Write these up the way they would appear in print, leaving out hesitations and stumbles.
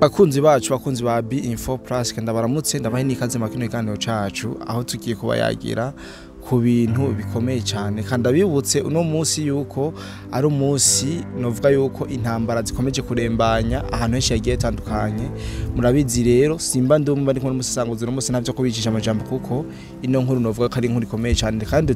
Bakunzi bacu, bakunzi ba B Info Plus, ndabaramutse, ndabahe n'ikaze mu kino kiganiro cacu, aho tugiye kuba yagira ku bintu bikomeye cyane. Kandi abibutse uno munsi yuko ari umunsi novuga yuko intambara zikomeje kurembanya ahantu henshi yagiye hatandukanye. Murabizi rero, simba ndumva ndi kumwe n'umusesanguzi uno munsi, ntavyo kubicisha amajambo, kuko ino nkuru novuga ko ari inkuru ikomeye cyane kandi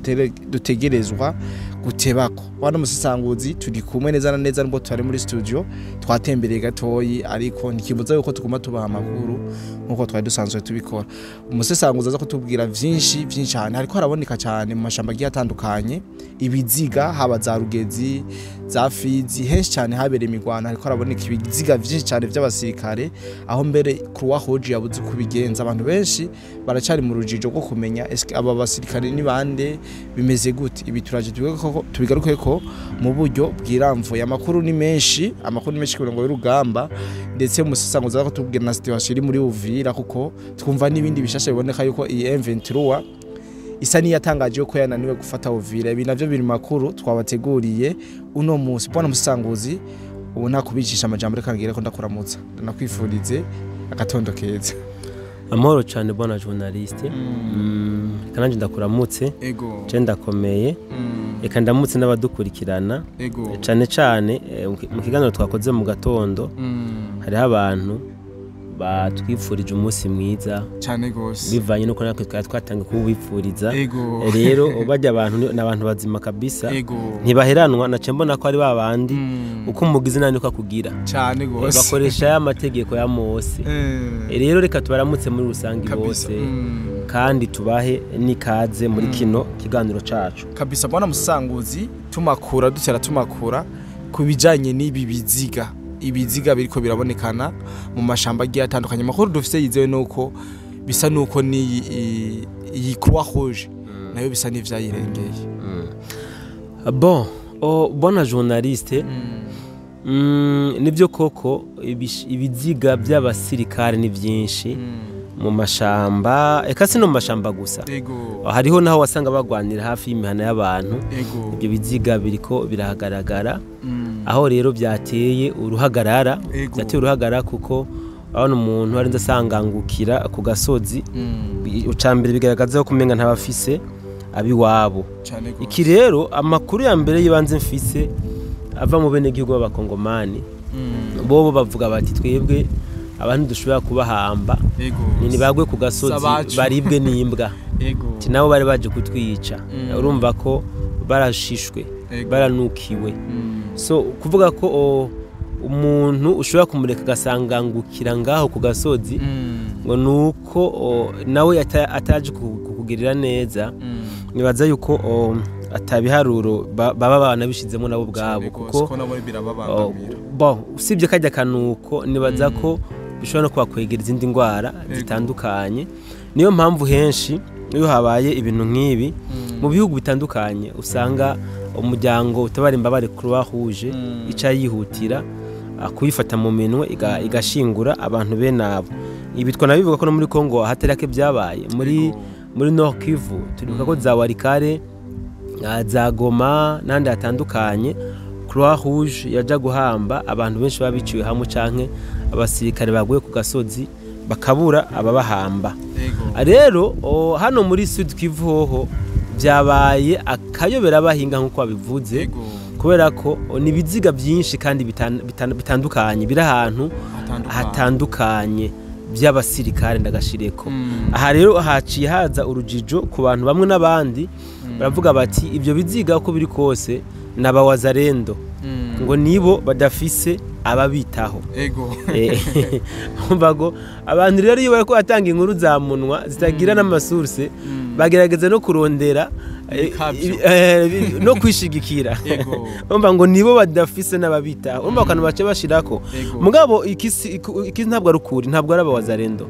dutegerezwa gutebako. Wana musesanguzi, turi kumwe neza na neza, nubwo tutari muri studio, twatembereye gatoyi, ariko ntikibuza yuko tuguma tubaha amakuru nkuko twari dusanzwe tubikora. Umusesanguzi aza kutubwira vyinshi vyinshi cyane. Hariko haraboneka cyane mu mashamba agiye atandukanye ibiziga, haba za Rugezi, za Fizi, henshi cyane habereye imigwano. Hariko haraboneka ibiziga vyinshi cyane vy'abasirikare, aho mbere Croix Rouge yabuze kubigenza. Abantu benshi baracari mu rujijo rwo kumenya eske aba basirikare ni bande, bimeze gute. Ibi turaje tubigaruke ko mu buryo bwiramvuye. Amakuru ni menshi, amakuru ni menshi ku mirongo y'urugamba, ndetse umusesanguzi aza kutubwira na situation iri muri Uvira, kuko twumva n'ibindi bishasha biboneka yuko iyi M23 isa niyatangaje ko yananiwe gufata Uvira. Ibi navyo biri mu makuru twabateguriye uno munsi. Bwana musesanguzi, ubu nta kubicisha amajambo, reka ngire ko ndakuramutsa, ndanakwifurize agatondo keza. Amahoro cyane, bwana journaliste. Reka nanjye ndakuramutse. Je ndakomeye. Reka ndamutse n'abadukurikirana. Cyane cyane mu kiganiro twakoze mu gatondo, hariho abantu batwifurije umunsi mwiza cyane gose, bivanye nuko natwe twari twatangiye kuwubipfuriza. Rero bajya abantu ni abantu bazima kabisa, ntibaheranwa. Nace mbona ko ari babandi uko umugize nani uko akugira. Cyane gose. Bakoresha ya mategeko ya Mose. Rero reka tubaramutse muri rusange bose, kandi tubahe n'ikaze muri kino kiganiro cacu. Kabisa, bwana musanguzi, tumakura dutera tumakura ku bijanye n'ibi biziga, ibiziga biriko birabonekana mu mashamba agiye atandukanye. Amakuru dufise yizewe nuko bisa nuko ni iyi Croix Rouge nayo bisa n'ivyayirengeye. Bon, bwana journaliste, nibyo koko, ibiziga by'abasirikare ni byinshi mu mashamba, eka si no mu mashamba gusa, hariho naho wasanga bagwanira hafi y'imihana y'abantu. Ibyo biziga biriko birahagaragara, aho rero byateye uruhagarara. Byateye uruhagarara kuko abona umuntu arinze asangangukira ku gasozi, ucambere bigaragaza ko kumenga ntabafise abiwabo. Cyane gose. Iki rero, amakuru ya mbere y'ibanze mfise ava mu bene gihugu b'Abakongomani, bobo bavuga bati: "Twebwe abantu dushobora kubahamba, ni bagwe ku gasozi Sabacu. baribwe n'imbwa." Ati nabo bari baje kutwica. Urumva ko barashishwe, baranukiwe. So kuvuga ko umuntu ushobora kumureka agasangangukira ngaho ku gasozi, ngo nuko nawe ataje kukugirira neza, nibaza yuko atabiharuro baba banabishizemo nabo ubwabo, Cyane gose, kuko ko nabo birababangamira. Bon, usibye kajya kanuko, nibaza ko bishobora no kubakwegera izindi ndwara zitandukanye. Niyo mpamvu henshi iyo habaye ibintu nk'ibi mu bihugu bitandukanye, usanga umuryango utabara imbabare Croix Rouge ica yihutira kuyifata mu minwe, igashingura abantu bene abo. Ibi twanabivuga ko no muri Congo ahatari hake byabaye, muri muri Nord Kivu. Turibuka ko za Walikale, za Goma n'ahandi hatandukanye, Croix Rouge yaja guhamba abantu benshi baba biciwe hamwe, canke abasirikare baguye ku gasozi bakabura ababahamba. Rero hano muri Sud Kivu hoho byabaye akayobera abahinga nk'uko babivuze, kubera ko ni ibiziga byinshi kandi bitandukanye biri ahantu hatandukanye, hatandukanye by'abasirikare ndagashireko. Aha rero haciye haza urujijo ku bantu bamwe n'abandi, baravuga bati ibyo biziga uko biri kose n'abawazarendo, ngo nibo badafise ababitaho. Umva ngo abantu rero iyo bariko batanga inkuru za munwa zitagira n'ama sources, bagerageza no kurondera Ibikabyo. No kwishigikira. Umva ngo nibo badafise n'ababitaho, urumva akantu bace bashirako. Mugabo iki ntabwo ari ukuri, ntabwo ari abawazarendo.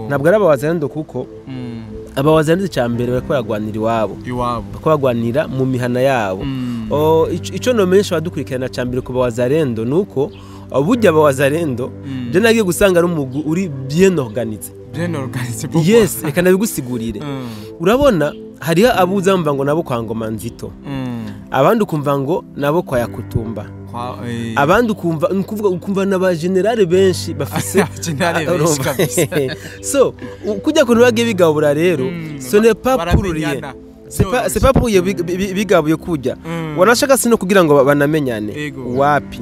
Ntabwo ari abawazarendo, kuko abawazarendo icya mbere bariko baragwanira iwabo, iwabo, bariko bagwanira mu mihana yabo. Ico nomenyesha abadukurikirana ca mbere ku bawazarendo nuko burya abawazarendo, je nagiye gusanga ari umugwi uri bien organisé. Bien organisé, pourquoi? Yes, reka ndabigusigurire. Urabona hariho abuza mva ngo nabo kwa Ngoma Nzito, abandi ukumva ngo nabo kwa Yakutumba, Abandi ukumva nukuvuga ukumva n'aba général benshi bafise Général benshi kabisa. So kujya kuntu bagiye bigabura rero, ce n'est pas pour rien. Baramenyana. C'est pas pour rien bigabuye kujya wanashaka, sino kugira ngo banamenyane. Wapi.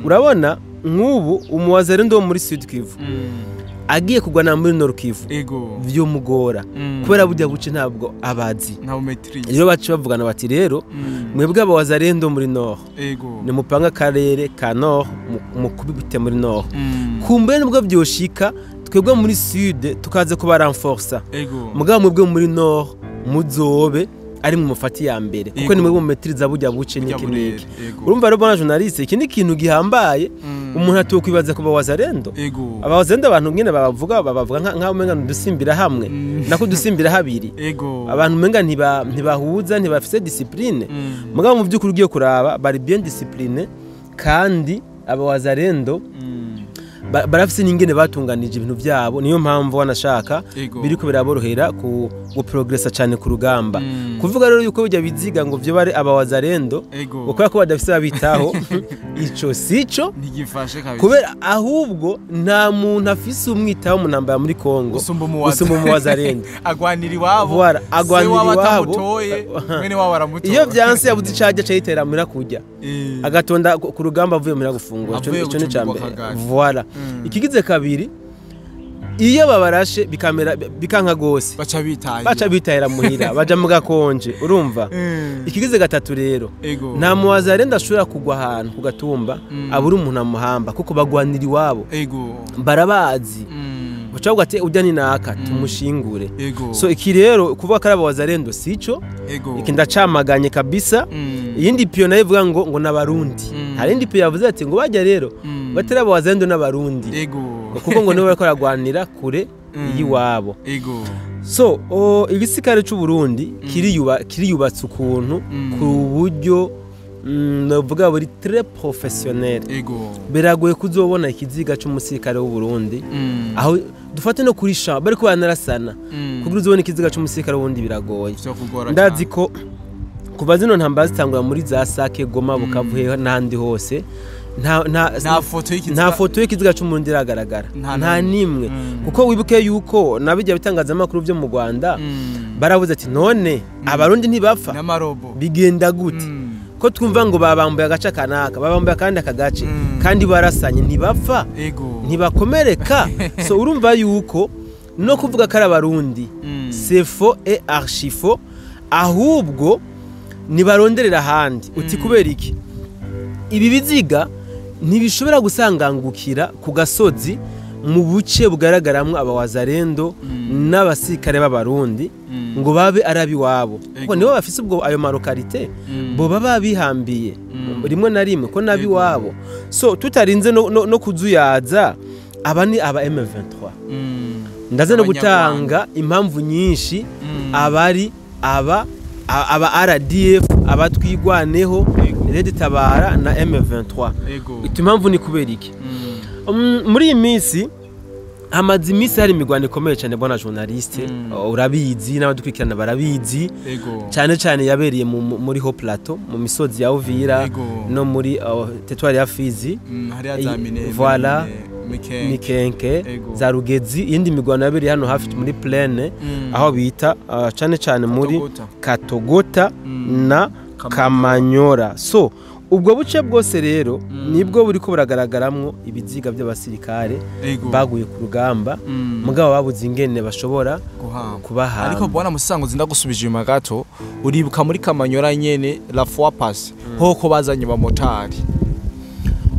Urabona nk'ubu umuwazalendo wo muri Sud Kivu agiye kugwana muri Nord Kivu, vyomugora kubera burya buce ntabwo abazi. Nta maîtrise. Rero baca bavugana bati: "Rero mwebwe abawazalendo muri Nord, nimupanga akarere ka Nord, mukubite muri Nord." Kumbe nubwo vyoshika twebwe muri Sud tukaza kubaranforsa, mugabo mwebwe muri Nord muzobe ari mu mufati ya mbere, kuko nimwe mumetiriza burya buce Burya niki burere, niki. Urumva rero bwana journaliste, iki ni ikintu gihambaye umuntu atokwibaza ku bawazalendo. Abawazalendo abantu nyene babavuga nkaho umenga nudusimbira hamwe, nako dusimbira habiri. Abantu umenga ntibahuza, ntibafise discipline. Mugabo mu by'ukuri ugiye kuraba bari bien discipliné, kandi abawazalendo barafise n'ingene batunganije ibintu byabo. Niyo mpamvu wanashaka biriko biraborohera ku guprogressa cyane ku rugamba. Kuvuga rero yuko bijya biziga ngo vyo bari abawazalendo kubera ko badafise ababitaho, ico sico. Ntigifashe kabisa. Kubera ahubwo nta muntu afise umwitaho mu ntambara muri Kongo gusumba umuwaza. Gusumba umuwazalendo. Agwanira iwabo. Voilà, agwanira Se wabo iwabo. atamutoye, mwene wabo aramutora. Iyo vyanse yabuze icaje aca yitera muhira kurya, agatonda ku rugamba avuye muhira gufungura. Avuye Ico ni ca gucumbwa mbere. akagari. Voilà. Ikigize kabiri, iyo babarashe bikamera bikanka gose, baca bitaye. Baca bitahira muhira, baja mu gakonje, urumva. Ikigize gatatu rero, nta muwazalendo ashobora kugwa ahantu ku gatumba abura umuntu amuhamba, kuko bagwanira iwabo. Barabazi. Baca bavuga ati: "Ujya ni naka, tumushingure." So iki rero kuvuga ko ari abawazalendo sico. Iki ndacamaganye kabisa. Iyindi piyo nayo ivuga ngo n'abarundi. Hari indi piyo yavuze ati ngo bajya rero batari abawazalendo n'abarundi, kuko ngo nibo bariko baragwanira kure y'iwabo. So igisirikare c'u Burundi kiriyubatse ukuntu ku buryo novuga buri très professionnel. Biragoye kuzobona ikiziga c'umusirikare w'u Burundi aho dufate no kuri champ bariko baranarasana. Kugira uzobone ikiziga c'umusirikare w'uburundi biragoye. Vyo kugora Ndazi cyane. ko kuva zino ntambara zitangura muri za Sake, Goma, Bukavu, hehe n'ahandi hose, nta nta foto y'ikiziga. Nta foto y'ikiziga c'umurundi iragaragara. Nta nta n'imwe. nimwe. Kuko wibuke yuko nabijya bitangazamakuru byo mu Rwanda baravuze ati: "None abarundi ntibapfa?" N'amarobo. Bigenda gute ko twumva ngo babambuye agace kanaka, babambuye akandi aka gace, kandi barasanye ntibapfa, ntibakomereka? So urumva yuko no kuvuga ko ari abarundi, c'est faux et archi faux. Ahubwo nibaronderera ahandi. Uti kubera iki? Ibi biziga ntibishobora gusangangukira ku gasozi mu buce bugaragaramwo abawazarendo n'abasirikare b'abarundi ngo babe ari abiwabo, kuko nibo bafise ubwo ayo ma localités boba babihambiye rimwe na rimwe ko n'abiwabo. So tutarinze no kuzuyaza, aba ni aba M23. Ndaze no Abanyarwanda. gutanga impamvu nyinshi. Abari aba RDF, abatwigwaneho, Red Tabara na M23. Ito impamvu ni kubera iki? Muri iyi minsi hamaze iminsi hari imigwano ikomeye cyane, bwana journaliste. Urabizi n'abadukurikirana barabizi. Cyane cyane yabereye muri Haut Plateau, mu misozi ya Uvira no muri territoire ya Fizi. Hariya za Minembwe, Voilà. Mikenke. Mikenke, za Rugezi. Iyindi migwano yabereye hano hafi muri plaine, aho bita cyane cyane muri Katogota. Katogota na Kamanyora. So ubwo buce bwose rero nibwo buriko buragaragaramwo ibiziga by'abasirikare baguye ku rugamba, mugabo babuze ingene bashobora guhamba. Kubahamba. Ariko bwana Musango, ndagusubije inyuma gato. Uribuka muri Kamanyora nyene la fois passée hoko bazanye abamotari?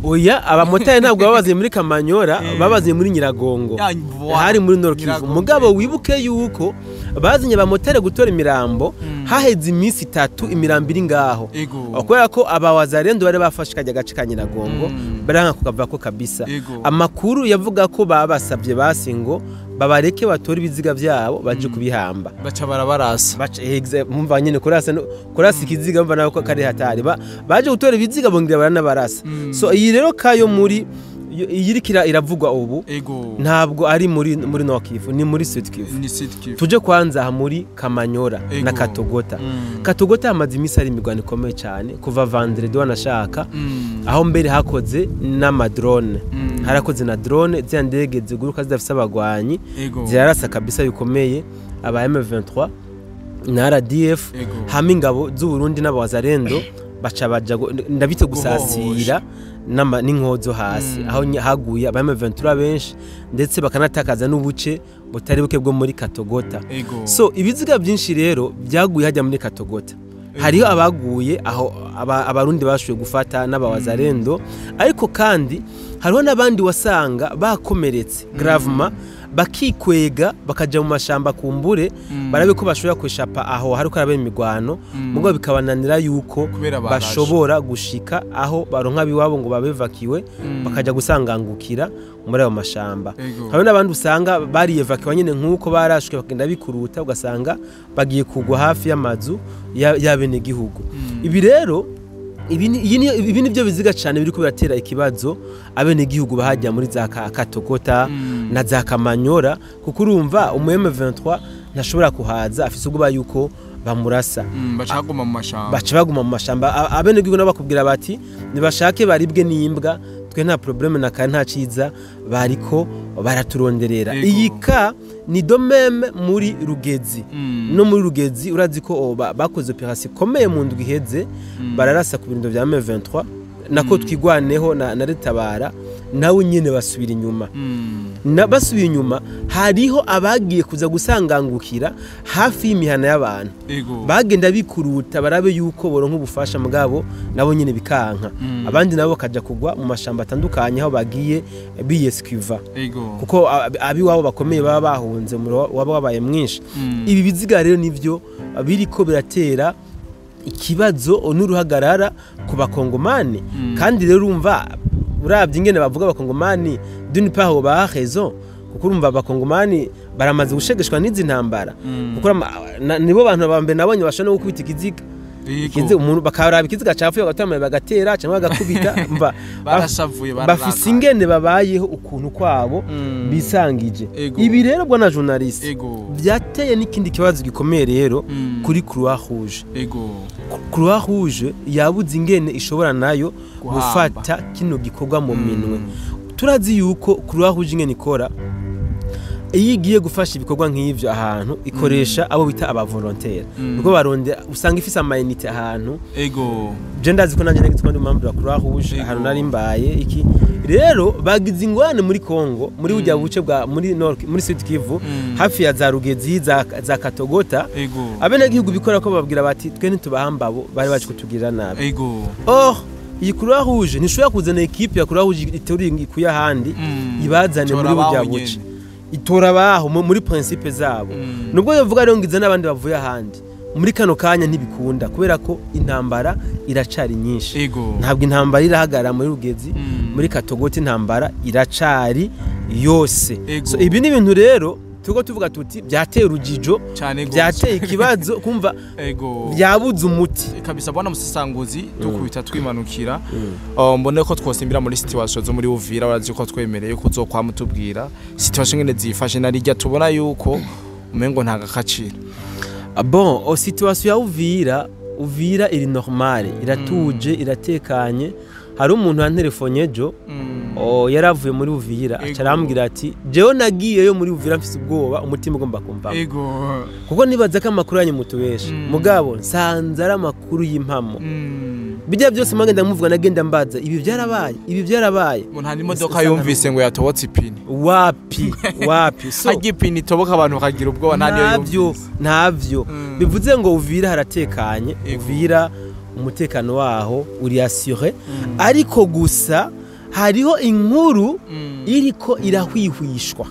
Oya, abamotari ntabwo babaziye muri Kamanyora, babaziye muri Nyiragongo. Ya, voilà. Hari muri Nord Kivu. Nyiragongo, Mugabo wibuke yuko bazanye abamotari gutora imirambo haheze iminsi 3 imirambo iri ngaho. Kubera ko abawazarendo bari bafashe kajya gace ka Nyiragongo, baranga kukavako kabisa. Amakuru yavuga ko babasabye basi ngo babareke batore ibiziga byabo baje kubihamba. Baca barabarasa. Baca mumva nyene kurasa kurasa ikiziga, mva nawe ko kari hatari. Baje gutora ibiziga bongera baranabarasa. So iyi rero kayo muri Iyi iriko iravugwa ubu ntabwo ari muri Nord Kivu, ni muri Sud Kivu. Ni Sud Kivu. Tuje kwanza aha muri Kamanyora na Katogota. Katogota hamaze iminsi hari imirwano ikomeye cyane kuva vendredi wanashaka, aho mbere hakoze n'amadrone, harakoze na drone, ziriya ndege ziguruka zidafise abagwanyi, zirarasa kabisa bikomeye aba M23 na RDF, hamwe ingabo z'u Burundi n'abawazarendo baca baja ndabite gusasira n'inkozo hasi, aho haguye aba M23 benshi, ndetse bakanatakaza n'ubuce butari buke bwo muri Katogota. So ibiziga byinshi rero byaguye hajya muri Katogota. Hariho abaguye aho abarundi bashoboye gufata n'abawazarendo, ariko kandi hariho n'abandi wasanga bakomeretse gravement, bakikwega bakaja mu mashamba kumbure, barabe ko bashobora kwishapa aho hariko haraba imigwano, mugabo bikabananira yuko Kubera barashe. bashobora gushika aho baronka biwabo ngo babevakiwe, bakaja gusangangukira muri ayo mashamba. Hari n'abandi usanga bariyevakiwe nyene nk'uko barashwe, bakagenda bikuruta, ugasanga bagiye kugwa hafi y'amazu y'abenegihugu. Ibi rero ibi ni byo biziga cyane biriko biratera ikibazo abenegihugu bahajya muri za Katogota na za Kamanyora, kuko urumva umu M23 ntashobora kuhaza, afise ubwoba yuko bamurasa. Baca baguma mu mashamba. Baca baguma mu mashamba. Abenegihugu nabo bakubwira bati nibashake baribwe n'imbwa, twe nta problème na kare, nta ciza bariko baraturonderera. Iyi ka ni de même muri Rugezi. No muri Rugezi urazi ko bakoze opération ikomeye mu ndwi iheze, bararasa ku birindo vya M23, nako twigwaneho na Retabara, nawe nyene basubira inyuma. Na basubiye inyuma, hariho abagiye kuza gusangangukira hafi y'imihana y'abantu, bagenda bikuruta barabe yuko boronka ubufasha, mugabo nabo nyene bikanka. Abandi nabo bakaja kugwa mu mashamba atandukanye aho bagiye biyesquiva, kuko abiwabo bakomeye baba bahunze, umuriro waba wabaye mwinshi. Ibi biziga rero nivyo biriko biratera ikibazo n'uruhagarara ku bakongomani. Kandi rero urumva uravye ingene bavuga abakongomani, d'une part ba raison, kuko urumva abakongomani baramaze gushegeshwa n'izi ntambara, kuko nibo bantu ba mbere nabonye bashobora no gukubita ikiziga. Ikiziga umuntu bakaraba ikiziga capfuye bagatamaye bagatera cyangwa bagakubita mva Barashavuye, bafise ingene babayeho ukuntu kwabo bisangije. Ibi rero bwana journaliste, byateye n'ikindi kibazo gikomeye rero kuri Croix Rouge. Croix Rouge yabuze ingene ishobora nayo Guhamba. gufata kino gikorwa mu minwe. Turazi yuko Croix Rouge ingene ikora, iyo igiye gufasha ibikorwa nk'ivyo ahantu, ikoresha abo bita aba volontaire, niko barondera, usanga ifise ama unité ahantu. Je ndazi ko nanje nagize ko ndi membre wa Croix Rouge, ahantu nari mbaye. Iki rero bagize ingwane muri Congo, muri burya buce bwa muri Nord, muri Sud Kivu, hafi ya za Rugezi, za Katogota. Abenegihugu bikora ko bababwira bati twe ntitubahamba, abo bari baje kutugirira nabi. Or iyi Croix Rouge ntishobora kuzana équipe ya Croix Rouge iteruye ikuye ahandi, ibazane Itora muri burya abaho buce. nyene. Itora abaho muri principe zabo. Nubwo yovuga rero ngize n'abandi bavuye ahandi, muri kano kanya ntibikunda kubera ko intambara iracari nyinshi. Ntabwo intambara irahagarara muri Rugezi, muri Katogota intambara iracari yose. So ibi ni ibintu rero turiko tuvuga tuti byateye urujijo, Cane gose. byateye ikibazo kumva, byabuze umuti. Kabisa bwana musesanguzi, dukubita twimanukira. Mbone ko twosimbira muri situation zo muri Uvira. Barazi ko twemereye ko uzokwama tubwira situation ngene zifashe, na rijya tubona yuko umengo nta gakaciro. Ah bon, o situation ya Uvira, Uvira iri normale, iratuje, iratekanye. Hari umuntu yanterefonye ejo, yaravuye muri Uvira, aca arambwira ati jewe nagiyeyo muri Uvira mfise ubwoba, umutima ugomba kumvamo, kuko nibaza ko amakuru yanyu mutubesha, mugabo nsanze ari amakuru y'impamo. Bijya byose mwagenda muvuga, nagenda mbaza ibi byarabaye, ibi byarabaye. Ngo nta n'imodoka yumvise ngo yatobotse ipine. Wapi wapi, so Harya ipine itoboka abantu bakagira ubwoba, nta niyo ntavyo yumvise. Ntavyo. Bivuze ngo Uvira haratekanye. Uvira umutekano waho uri assuré, ariko gusa hariho inkuru iriko irahwihwishwa,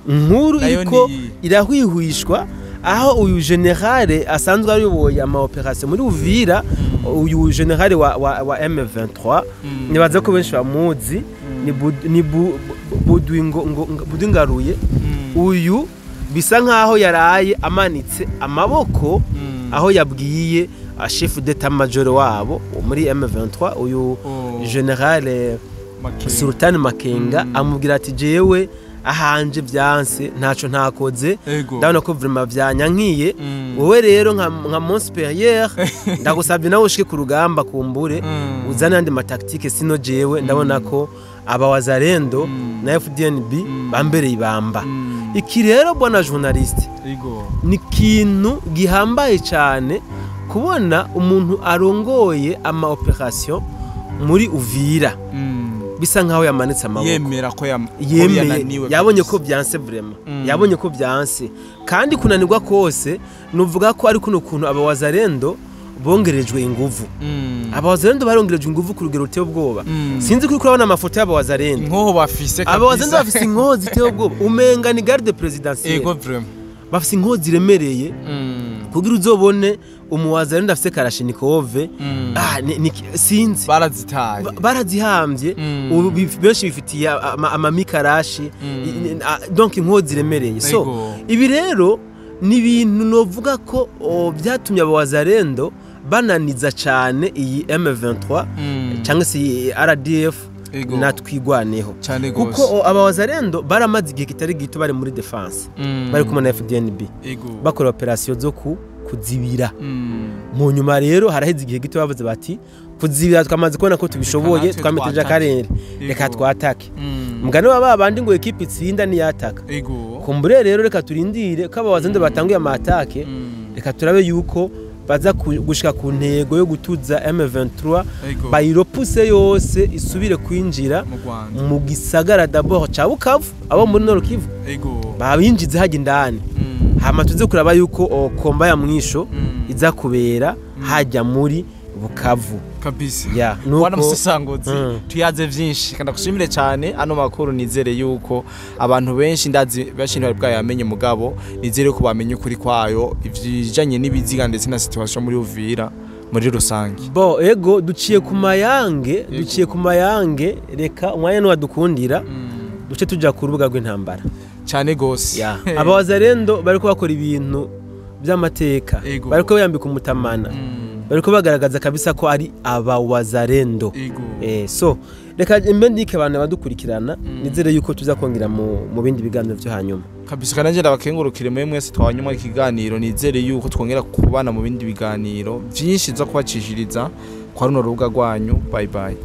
inkuru Nayo iriko ni iyihe? irahwihwishwa, aho uyu général asanzwe ayoboye ama opération muri Uvira, uyu général wa M23, nibaza ko benshi bamuzi, ni ni Budwi Budwi Ngaruye. Uyu bisa nkaho yaraye amanitse amaboko, aho yabwiye chef d'état major wabo muri M23, uyu Oh. général Sultani Makenga, amubwira ati jewe ahanje vyanse, ntaco ntakoze, ndabona ko vraiment vyanyankiye. Wowe rero nka mon supérieur, ndagusabye nawe ushike ku rugamba, kumbure uzane andi ma tactiques, sinon jewe ndabona ko aba Wazalendo na FDNB bambereye ibamba. Iki rero, bwana journaliste, ni ikintu gihambaye cyane kubona umuntu arongoye ama opérations muri Uvira bisa nkaho yamanitse amaboko, yemera ko yemeye, yananiwe. Yabonye ko byanse vraiment. Yabonye ko byanse, kandi kunanirwa kose nuvuga ko ari kuno kuntu aba Wazalendo bongerejwe inguvu. Aba Wazalendo barongerejwe inguvu ku rugero ruteye ubwoba. Sinzi ko uriko urabona amafoto y'aba Wazalendo. Inkoho bafise. Aba Wazalendo bafise inkoho ziteye ubwoba, umenga ni garde présidentielle. Ego vraiment. Bafise inkoho ziremereye. Kugira uzobone umuwazalendo afise kalachnikov, sinzi. Barazitaye. Barazihambye. Ubu benshi bifitiye amamikarashi, donc inkoho ziremereye. So ibi rero ni ibintu novuga ko byatumye abawazalendo bananiza cyane iyi M23 cyangwa se iyi RDF na Twigwaneho, cyane kuko abawazalendo baramaze igihe kitari gito bari muri défense, bari kumwe na FDNB, bakora opération zo kuzibira. Mu nyuma rero haraheze igihe gito bavuze bati kuzibira twamaze kubona ko tubishoboye, natwe twameteje twatake. akarere, reka twatake. Mugani wa babandi ngo équipe itsinda niyataka. Kumbure rero reka turindire ko abawazalendo batanguye ama attaques, reka turabe yuko baza gushika ku ntego yo gutuza M23, bayi repousse yose isubire kwinjira mu Rwanda, mu gisagara d'abord ca Bukavu, abo muri Nord Kivu babinjize hajya indani, hama tuze kuraba yuko combat ya mwisho iza kubera hajya muri Bukavu. Kabisa. Ya. Bwana Musesangozi, tuyaze vyinshi kandi akushimire cyane. Ano makuru nizere yuko abantu benshi, ndazi benshi ntibari bwayamenye, mugabo nizere ko bamenye ukuri kwayo, ivyijanye n'ibiziga ndetse na situation muri Uvira muri rusange. Bo ego, duciye ku mayange, duciye ku mayange. Reka umwanya niwadukundira duce tuja ku rubuga rw'intambara. Cyane gose. Ya, abawazalendo bariko bakora ibintu by'amateka, bariko yambika umutamana, bariko bagaragaza kabisa ko ari abawazalendo. So reka mbe ndike abantu badukurikirana, nizere yuko tuza kongera mu bindi biganiro byo hanyuma. Kabisa, kandi ndabakengurukire mwe mwese twanyuma ikiganiro. Nizere yuko twongera kubana mu bindi biganiro vyinshi nza kubacishiriza kwa runo rubuga rwanyu. Bye bye.